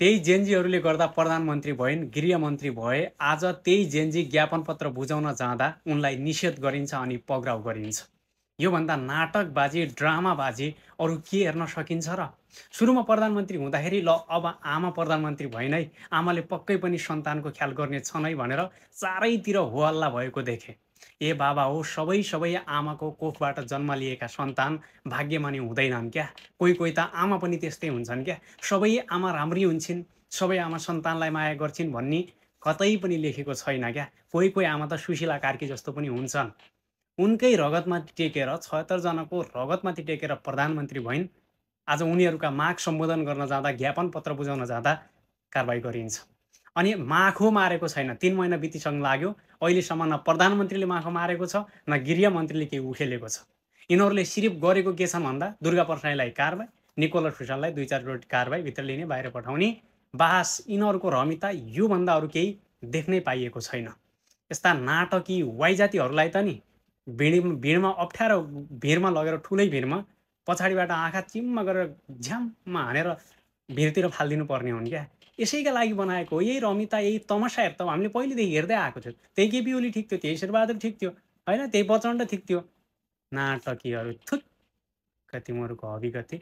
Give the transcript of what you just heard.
त्यही जेनजीहरूले गर्दा प्रधानमन्त्री भइन्, गृहमन्त्री भए। आज त्यही जेनजी ज्ञापन पत्र बुझाउन जाँदा उनलाई निषेध गरिन्छ अनि पक्राउ गरिन्छ। योभन्दा नाटकबाजी, ड्रामाबाजी अरू के हेर्न सकिन्छ र? सुरुमा प्रधानमन्त्री हुँदाखेरि ल अब आमा प्रधानमन्त्री भइन् है, आमाले पक्कै पनि सन्तानको ख्याल गर्ने छन् है भनेर चारैतिर हो हल्ला भएको देखे। ए बाबा हो, सबै आमाको कोखबाट जन्म लिएका सन्तान भाग्यमानी हुँदैनन् क्या। कोही कोही त आमा पनि त्यस्तै हुन्छन् क्या। सबै आमा राम्री हुन्छन्, सबै आमा सन्तानलाई माया गर्छिन् भन्ने कतै पनि लेखेको छैन क्या। कोही कोही आमा त सुशीला कार्की जस्तो पनि हुन्छन्। उनकै रगतमाथि टेकेर ७६ जनाको रगतमाथि टेकेर प्रधानमन्त्री भइन्। आज उनीहरूका माग सम्बोधन गर्न जाँदा, ज्ञापन पत्र बुझाउन जाँदा कारबाही गरिन्छ। अनि माखो मारेको छैन, 3 महिना बितिसक्न लाग्यो, अहिलेसम्म न प्रधानमन्त्रीले माखो मारेको छ, न गृहमन्त्रीले केही उखेलेको छ। यिनीहरूले सिर्फ गरेको के छन् भन्दा दुर्गा प्रसाईलाई कारबाही, निकोलस फुसाललाई 2-4 रोटी कारबाही, भित्र लिने बाहिर पठाउने, बास। यिनीहरूको रमिता योभन्दा अरू केही देख्नै पाइएको छैन। यस्ता नाटकी वाइजातिहरूलाई त नि भिडमा अप्ठ्यारो भिडमा लगेर, ठुलै भिडमा पछाडिबाट आँखा चिम्म गरेर झ्याम्मा हानेर भिडतिर फालिदिनु पर्ने हुन् क्या। यसैका लागि बनाएको हो। यही रमिता, यही तमासा हेर्दा हामीले पहिलेदेखि हेर्दै आएको थियो। त्यही केपी ओली ठिक थियो, त्यही शेरबहादुर ठिक थियो होइन, त्यही प्रचण्ड ठिक थियो। नाटकीहरू थुक, कति मोरको हबी कति।